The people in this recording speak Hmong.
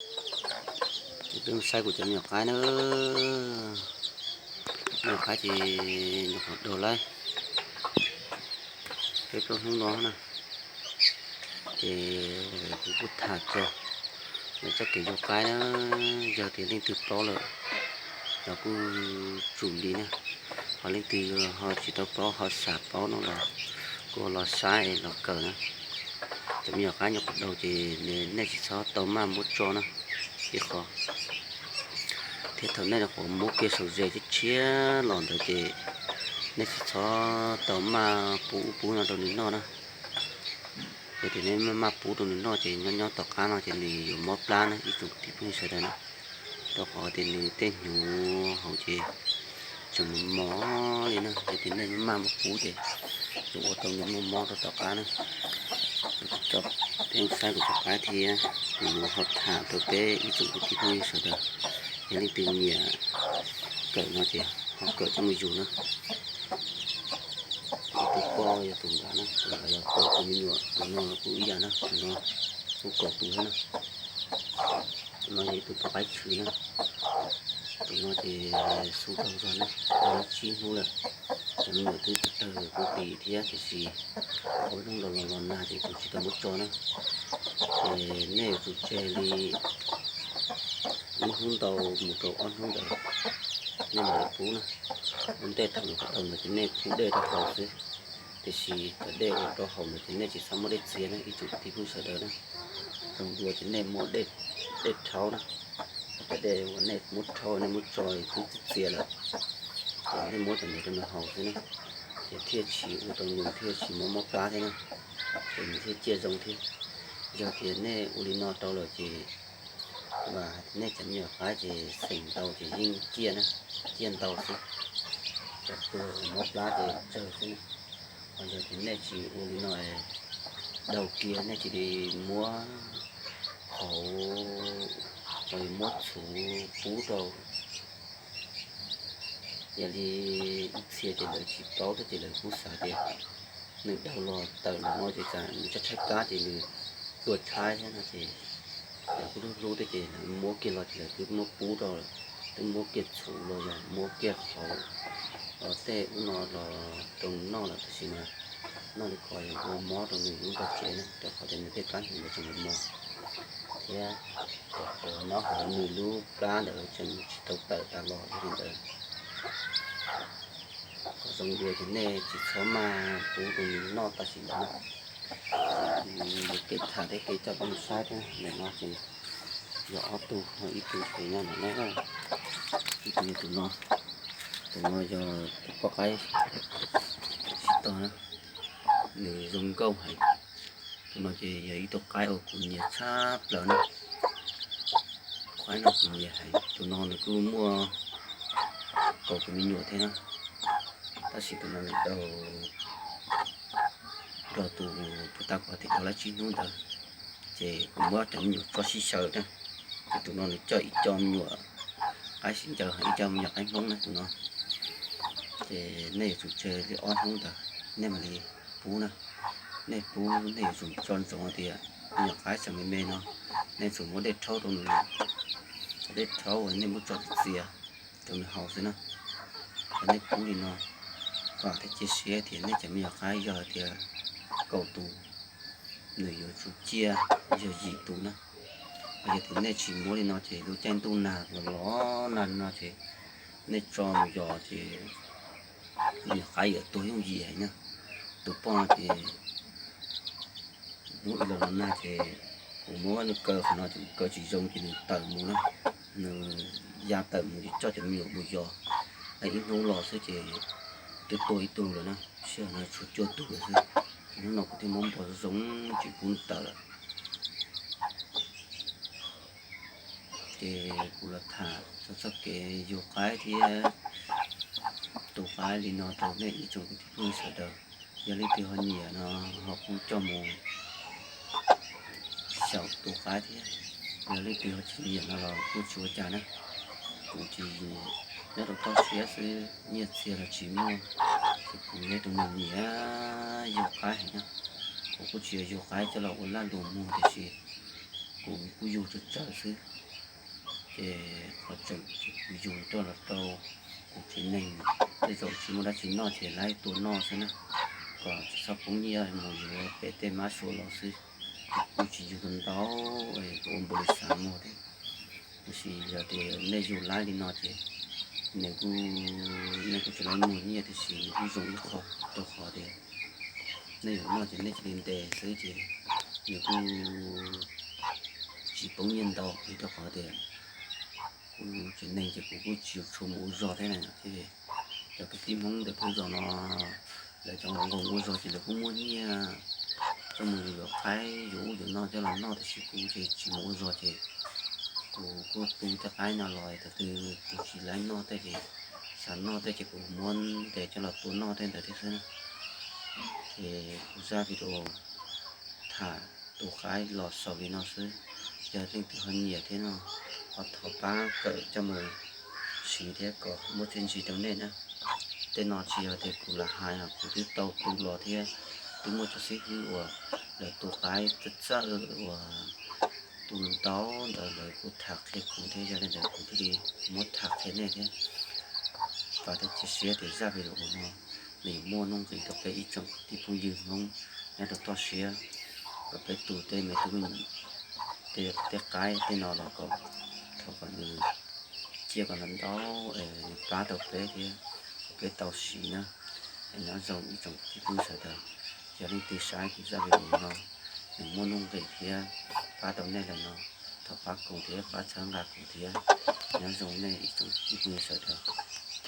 Ces peb mus saib kuv cov me nyuam qaib na. Me nyuam qaib ces nyuam qhuav daug lawm peb plaub hnub no na. Ces kuv kuj tham txog lawv txoj kev yug qaib na, yog tias leej twg paub lawm los kuj tsum li na, ho leej twg ho tsis tau paub ho xav paub no los kuj los saib los kawm na. Cov me nyuam qaib nyuam qhuav daug ces nej tsis txhob tau maj muab tso na, ib qho. Thiab thaum nej nyuam qhuav muab kiag saum ze tshiab tshiab los ntawd ces nej tsis txhob tau maj pub ub pub no rau nws noj na. Yog tias nej maj maj pub rau nws noj ces nyob nyob tom qab no ces nws yuav mob plab na ib tsoom kwv tij phooj ywg sawv daws na. Rau qhov tias nws tej hnyuv hauv ces tseem mos mos li na, yog tias nej maj maj muab pub ces yuav ua tau nws muaj mob rau tom qab na. Peb saib kuv cov qaib thiab kuv yuav ho tham rau peb ib tsoom kwv tij phooj ywg sawv daws, yog leej twg nyiam kawm no ces ho kawm coj mus yug na. Tus poj yog tus nrad na, tus nrad yog kaum tus me nyuam, tus no kuj ib yam na, tus no kuj kaum tus thiab na. Tus no yog ib tug poj qaib tshwm na. Tus no ces xub kawg zog na, tau tsib hnub lawm. Cov me nyuam twb tawg kuj pim thiab tiam sis ua hnub los los los nag ces kuv tsis tau muab tso na. Ces nej yuav tsum tseg li ib hnub ntau mus rau ob hnub ntawd nej mam li pub na. Ua ntej thaum nws qab daug ntawd ces nej pub dej rau haus xwb, tiam sis cov dej uas rau haus ntawd ces nej tsis txhob muab dej txias na ib tsoom kwv tij phooj ywg sawv daws na. Zoo dua ces nej muab dej rhaub na, cov dej uas nej muab rhaub nej muab tso twb txias txias lawm ces nej muab cov ntawd rau nws haus xwb na, ces thiaj tsis ua rau nws thiaj tsis mob mob plab thiab na, ces nws thiaj ciaj zoo thiab. Yog tias nej ua li no rau lawm ces vam hais tias nej cov me nyuam qaib ces xeem ntau ces yeej ciaj na, ciaj ntau xwb. Cov tuag mob plab ces tsawg xwb na. Ho yog tias nej tsis ua li no, daug kiag nej cia li muab qhauv los yog muab txhuv pub rau, yog li ib txhia ces lawv tsis paub thiab ces lawv kuj xav tias nws daug los tawm los no ces tsam nws tshaib tshaib plab ces nws tuag tshaib thiab no ces lawv kuj hlub hlub thiab ces lawv muab kiag los ces lawv twb muab pub rau, twb muab kiag txhuv los yog muab kiag qhauv los tej ub no los rau nws noj lawm tab sis mas noj li ko yog ua mob rau nws lub ntawd tsev na, rau qhov tias nws tej plab hnyuv ntawd tseem mos mos thiab, nyob hauv nws lub plab ntawd tseem tsis tau tawm tas los li ntawd. Qhov zoo dua ces nej tsis txhob maj pub rau nws noj tam sim ntawd na. Kev tham thiab kev coj peb mus saib thiab, ntawm no ces yog ob tug, ib tug ces nyob ntawm no, ib tug yog tus no, tus no yog tus poj qaib sib tog na, nws zoo nkauj heev. Tus no ces yog ib tug qaib uas kuv nyiam tshaj plaws na. Qaib no kuv nyiam heev, tus no nws kuj muaj kaum tus me nyuam thiab na, tab sis tus no nws daug nrog tus puag ta kuv hais tias daug lawm tsib hnub ntawd, ces kuv muab cov me nyuam tso sib xyaw na, ces tus no nws coj ib co me nyuam qaib sib ncaws, ib co me nyuam qaib Hmoob na tus no. Ces nej yuav tsum tseg li ob hnub ntawd nej mam li pub na. Nej pub nej yuav tsum tso ntsoov tias me nyuam qaib tseem me me no, nej tsum muab dej rhaub rau nws, cov dej rhaub uas nej muab tso txias rau nws haus xwb na. Yog nej pub li no, vam thiab cia siab tias nej cov me nyuam qaib yog tias kaum tus, nws yuav tsum ciaj yog yim tus na. Yog tias nej tsis muab li no ces lub caij ntuj nag los los nag no ces nej tso mus yos ces me nyuam qaib yuav tuag yooj yim heev na. Tus poj no ces hnub ib los los nag ces kuv muab nws kaw qhov no ces kaw tsis zoo ces nws tawm mus na, nws ya tawm mus ces coj cov me nyuam mus yos, ib hnub los xwb ces twb tuag ib tug lawm na, sij hawm no tshuav cuaj tug lawm xwb. Ces hnub no kuv thiaj muab npog zoo tsis pub nws tawm lawm. Ces kuv los tham txog txoj kev yug qaib thiab tu qaib li no rau nej ib tsoom kwv tij phooj ywg sawv daws. Yog leej twg ho nyiam no ho kuj coj mus xyaum tu qaib thiab. Yog leej twg ho tsis nyiam no los kuj tsis ua cas na. Kuv ces nyob rau toj siab xwb, nyiaj txiag los tsis muaj, ces kuv yog tus neeg nyiam yug qaib heev na. Kuv kuj tsis yog yug qaib coj los ua laj luam muag tiam sis Kuv kuj yug tsawg tsawg xwb, ces qhov tseem ces kuv yug tuaj los rau kuv tsev neeg, tej zaum tsis muaj dab tsi noj ces lawv tua noj xwb na, kom tsis txhob poob nyiaj mus yuav pem tej mab sua los xwb. Kuv tsis yug ntau, kuv ua npaum li xav muag thiab. Tiam sis yog tias nej yug lawv li no ces nws kuj, nej kuj tsis lawv muag nyiaj tiam sis nws kuj zoo ib qho, rau qhov tias nej yuav noj ces nej cia li ntes xwb ces nws kuj tsis poob nyiaj ntau, vim rau qhov tias kuv tsev neeg ces kuv kuj tsis tshua mus ua zog thiab na. Ces cov kwv tij Hmoob ntawm peb zos no lawv cov nqus ua zog ces lawv kuj muaj nyiaj coj mus yuav qaib yuav ub yuav no coj los noj, tiam sis kuv ces tsis mus ua zog ces kuv kuj tu tej qaib no los thaum twg kuv tsis lawv noj tej ces xav noj tej ces kuv muab ntes coj los tua noj tej ntawd thiab xwb na. Ces kuv zaj video tham tu qaib los xaus li no xwb. Yog leej twg ho nyiam thiab no, ho thov pab kawm coj mus siv thiab kom muaj txiaj ntsig rau nej na. Tej no tsis yog tias kuv lam hais, kuv twb tau tu los thiab, twb muaj cov xib hwb uas lawv tu qaib txawj txawj uas tu ntau ntawd lawv kuj tham qhia kuv thiab, yog li ntawd kuv thiaj li muab tham qhia nej thiab. Vam thiab cia siab tias zaj video no nws yuav muaj nuj nqis rau peb ib tsoom kwv tij phooj ywg Hmoob nyob rau toj siab, kom peb tu tej me tub me nyuam tej qaib tej no los kom, thov kom nws ciaj kom ntau ntau es nws pab tau peb thiab kom peb tau siv na. Es nyob zoo ib tsoom kwv tij phooj ywg sawv daws, yog leej twg saib kuv zaj video no nws muaj nuj nqis thiab pab tau nej lawm no, thov pab koom thiab pab txhawb nqa kuv thiab. Nyob zoo nej ib tsoom kwv tij phooj ywg sawv daws.